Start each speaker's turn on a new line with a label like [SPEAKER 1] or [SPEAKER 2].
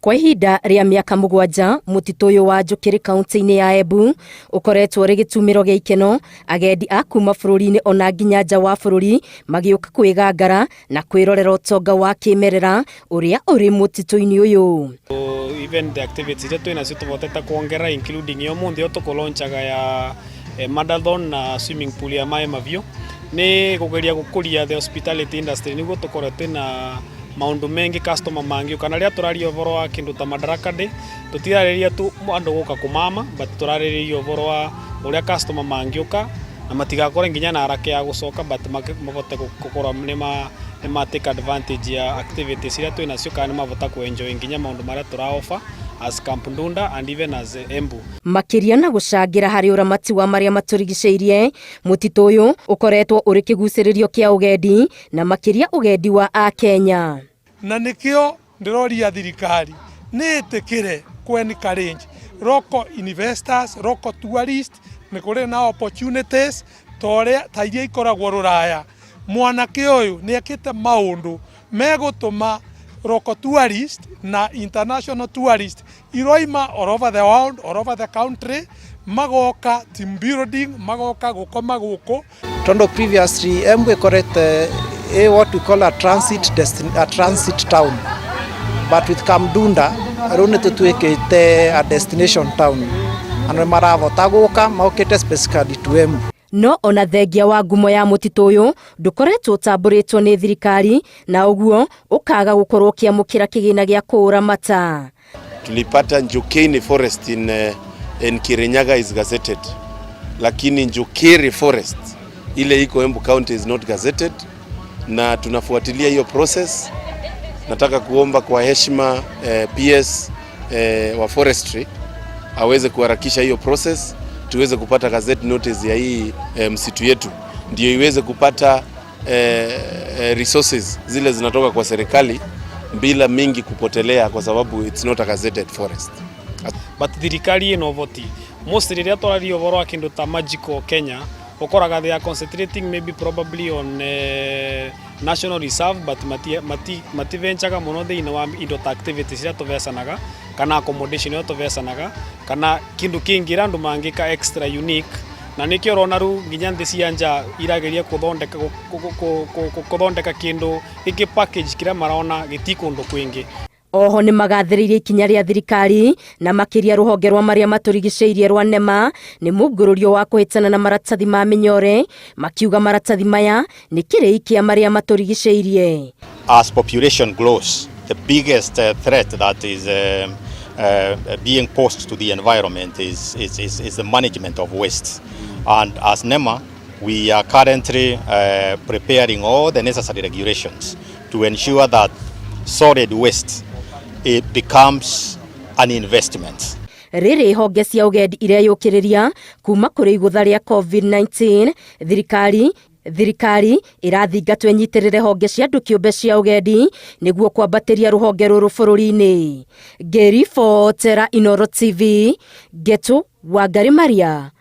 [SPEAKER 1] Kwa ihinda rĩa mĩaka 7, mũtitũ ũyũ wa Njũkĩrĩ kaunti-inĩ ya Embu ũkoretwo ũrĩ gĩtumĩro gĩa ikeno, agendi a kuma bũrũri-inĩ ona nginya nja wa bũrũri magĩũka kwĩgangara na kwĩrorera ũtonga wa kĩmerera ũrĩa ũrĩ mũtitũ-inĩ ũyũ.
[SPEAKER 2] Even the activities iria twĩ nacio tũvotete kuongerera, including iyo mũnthĩ ĩyo tũkũlaunchaga ya marathon na swimming pool ya maĩ mabiũ, nĩ kũgeria gũkũria the hospitality industry nĩguo tũkorwo twĩna maũndũ mengi customer mangĩũka. Na rĩrĩa tũraria ũhoro wa kĩndũ ta Madaraka Day, tũtirarĩria tu andũ gũka kũmama, but tũrarĩrĩria ũhoro wa ũrĩa customer mangĩũka na matigakore nginya na haraka ya gũcoka, but mavote gũkorwo nĩ ma take advantage ya activities iria twĩ nacio, kana nĩ mavota ku enjoy nginya maũndũ marĩa tũra offer as Camp Ndunda and even as Embu.
[SPEAKER 1] Makĩria na gũcangĩra harĩ ũramati wa marĩa matũrigicĩirie, mũtitũ ũyũ ũkoretwo ũrĩ kĩgucĩrĩrio kĩa ũgendi na makĩria ũgendi wa Akenya.
[SPEAKER 3] Na nĩkĩo ndĩroria thirikari nĩ ĩtĩkĩre kũ encourage local investors, local tourist. Nĩ kũrĩ na opportunities ta ũrĩa ta iria ikoragwo rũraya. Mwanake ũyũ nĩ ekĩte maũndũ megũtũma local tourist na international tourist iroima all over the world, all over the country, magoka team building, magoka gũkoma gũkũ.
[SPEAKER 4] Tondu previously Embu ĩkorete ĩ what we call a transit town, but with Camp Ndunda rĩu nĩ tũtuĩkĩte a destination town. Andũ nĩ maravota gũka mokĩte specifically to Embu.
[SPEAKER 1] No ona thengia wa ngumo ya mũtitũ ũyũ, ndũkoretwo ũtambũrĩtwo nĩ thirikari na ũguo ũkaga gũkorwo ũkĩamũkĩra kĩgĩna gĩa kũũramata.
[SPEAKER 5] Tulipata Njukini Forest in Kirinyaga is gazetted, lakini Njukiri Forest ile iko Embu County is not gazetted, na tunafuatilia hiyo process. Nataka kuomba kwa heshima PS wa forestry aweze kuharakisha hiyo process tuweze kupata gazette notice ya hii msitu yetu ndio iweze kupata resources zile zinatoka kwa serikali bila mingi kupotelea, kwa sababu it's not a gazetted forest.
[SPEAKER 2] But thirikari ĩno ũhoti most rĩrĩa twararia ũhoro wa kĩndũ ta Magical Kenya, ũkoraga they are concentrating maybe probably on national reserve, but mativenchaga mũno thĩinĩ wa indo ta activities iria tũvecanaga kana accommodation ĩyo tũvecanaga kana kĩndũ kĩngĩ andũ mangĩka extra unique. Na nĩkĩo ũrona rĩu nginya nthĩ cia nja irageria kũthondeka kĩndũ gĩkĩ, package kĩrĩa marona gĩti kũndũ kwĩngĩ.
[SPEAKER 1] Oho nĩ magathĩrĩirie ikinya rĩa thirikari na makĩria rũhonge rwa marĩa matũrigicĩirie rwa NEMA nĩ mũngũrũrio wa kũhĩtana na maratathi ma mĩnyore, makiuga maratathi maya nĩ kĩrĩi kĩa marĩa matũrigicĩirie.
[SPEAKER 6] As population grows, the biggest threat that is being posed to the environment is the management of waste. And as NEMA, we are currently preparing all the necessary regulations to ensure that solid waste, it becomes an investment.
[SPEAKER 1] Rĩrĩ honge cia ũgendi ireyũkĩrĩria kuma kũrĩ igũtha rĩa COVID-19, thirikari ĩrathingatwo ĩnyitĩrĩre honge cia andũ kĩũmbe cia ũgendi nĩguo kwambatĩria rũhonge rũrũ bũrũri-inĩ. Ngĩribotera Inooro TV, Ngetu Wangari Maria.